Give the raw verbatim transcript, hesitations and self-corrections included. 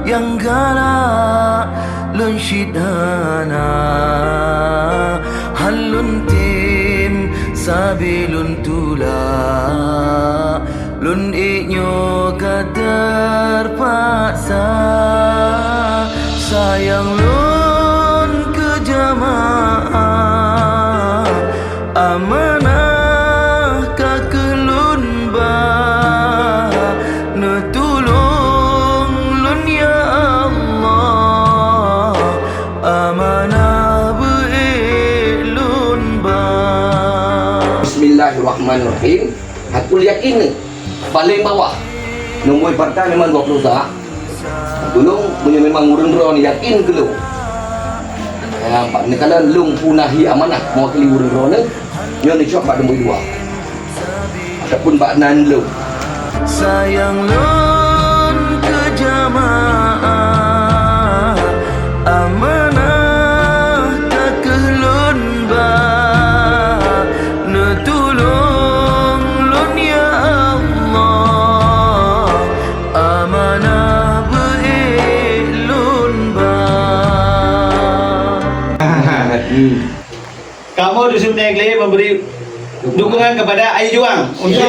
Nyang galak lôn cit hana, han lôn tem sabe lôn tulak. Lôn ék nyoe ka teupaksa, sayang lôn keu jamaah. Amanah ka keu lôn ba, neutulông lôn ya Allah, amanah beu-ék lôn ba. Bismillahirrahmanirrahim. Aku yakin ni, paling bawah. Nombor partai memang dua puluh sak. Tulông, meunyoe memang ureuëng droe ni yakin keu lôn. Ya, bak neukalon lôn peunahi amanah mewakili ureuëng droe ni, nyoe neucok bak nombor dua. Ataupun bak nan lôn. Sayang lôn keu jamaah, amanah ka keu lôn ba. Neutulông lôn ya Allah, amanah beu-ék lôn ba. Kamoe di Sumneng Glé memberi dukungan kepada Ayu Juang untuk